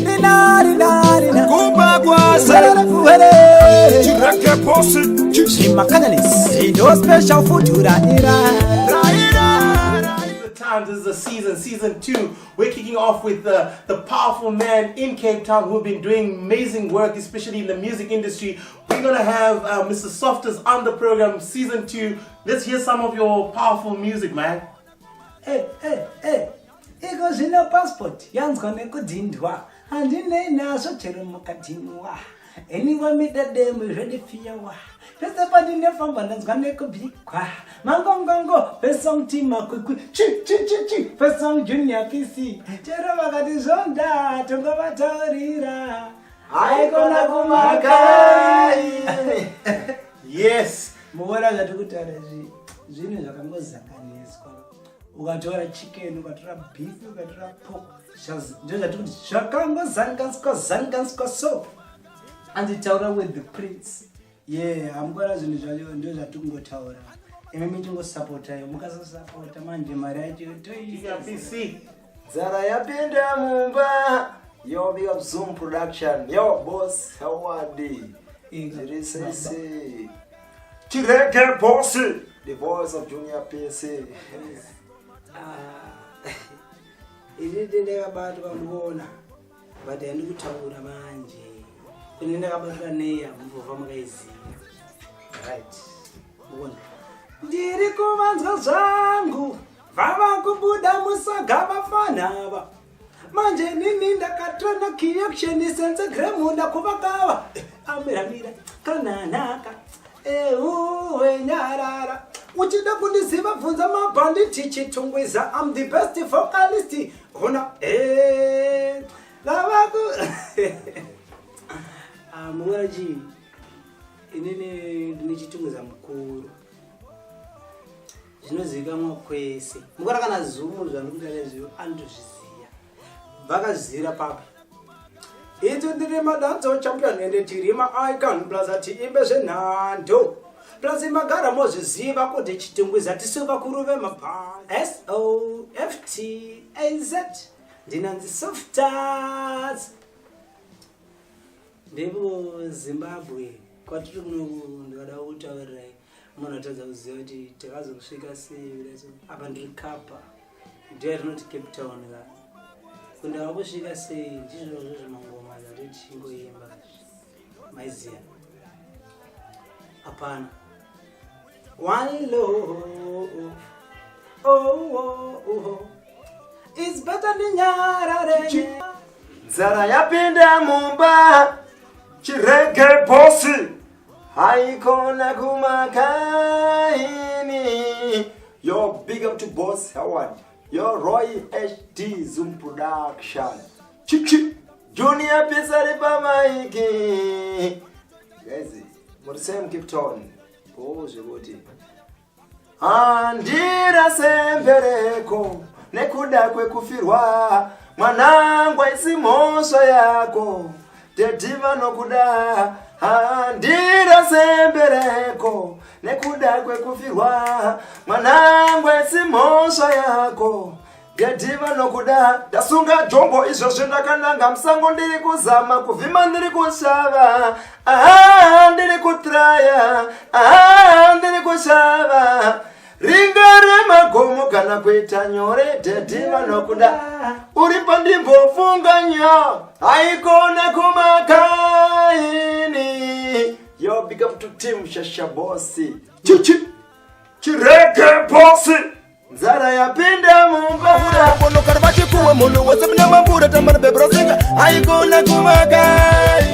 Rina, rina, rina. Kumba kwase Wele, wele. Chireke bosi Zvimakanyanisi ndo special food raira. The times. This is the season, season 2. We're kicking off with the powerful man in Cape Town who've been doing amazing work, especially in the music industry. We're gonna have Mr. Softaz on the program, season 2. Let's hear some of your powerful music, man. Hey, hey, hey. Iko zvino passport yanzwa nekudhindwa, handinei nazvo chero mukadhinwa. Eniwa midademo zvedifiyawa pese pandinofamba ndanzwa nekubikwa mangongongo pesong timakwikwi chi chi chi chi pesong Junior PC. Chero vakati zvonda, tongovataurira haikona kumakai. Yes. Muona zvati kutaura izvi, zvinhu zvakangozanganiswa. Ukatora chicken, ukatora beef, ukatora pork, ndo zvati kuti zvakangozanganiswa zanganiswa. So anditaura with the prince ye hamukora zvinhu zvacho, ndo zvatikungotaura. Imi michingosapota, mukasasapota manje mari yacho toiisa. PC. Nzara yapinda mumba. Yo, big up Zoom Production. Yo, boss Howard. Zviri sei? Chireke bosi. The voice of Junior PC. Inini ndakabatwa muona, but handi kutaura manje kune ndakabatwa nei, hamumbova makaiziva, right? Muona ndiri kuvanzwa zvangu, vava kubuda musaga vafanava manje. Nini ndakatrana kiaction sense gremunda kuvakava amiramira kananaka euwe nyarara. Uchida kundiziva, bvunza mabhanditi Chitungwiza. Am the best vocalist hona lavaku. Ah, muona chii, inini ndine Chitungwiza mukuru, zvinozivikanwa kwese. Mukora kana zumu zvandikuita nezviyo anotozviziva, vakazvizivira papi. Itsu ndiri madanzo champion ende tiri maicon, plus tiimbe zvenhando, plus magara mozviziva kuti Chitungwiza tisu vakuru vemapa. S O F T A Z, ndinanzi Softaz. Ndipo Zimbabwe kwatiri kunoku, ndikada kutaurirai munhu atadza kuziva kuti takazosvika sei. So apa ndiri Kapa, ndiyo yatinoti Cape Town ka. Kundava kusvika sei, ndizvozvo zvimangoma zvati tichingoimba, maiziya hapana. One love, oh. It's better ndinyarare. Nzara yapinda mumba. Chireke bosi. Haikona kumakaini. Yo, big up to boss Howard. Yo, Roy HD Zoom Production. Chichi. Junior Pisari pamaiki. Guys, muri same Cape Town. Oh, zvekuti. Handira sembereko nekuda kwekufirwa mwanangu, aisi mhosva yako, daddy vanokuda. Handira sembereko nekuda kwekufirwa mwanangu, aisi mhosva yako, daddy vanokuda. Ndasunga jombo izvozvo, ndakananga musango, ndiri kuzama kuvhima, ndiri kushava. Aha, ndiri kutraya. Aha, ndiri kushava ringa remagomo kana kuita nyore, daddy vanokuda. Uri pandimbofunganya, haikona kumakaini. Yo, big up to team Shasha Bosi. Chichi. Chireke bosi. Nzara yapinda mumba. Bonokari vachikuwe munhu wese mune mambura tambana bebrosinga haikona kumakaini.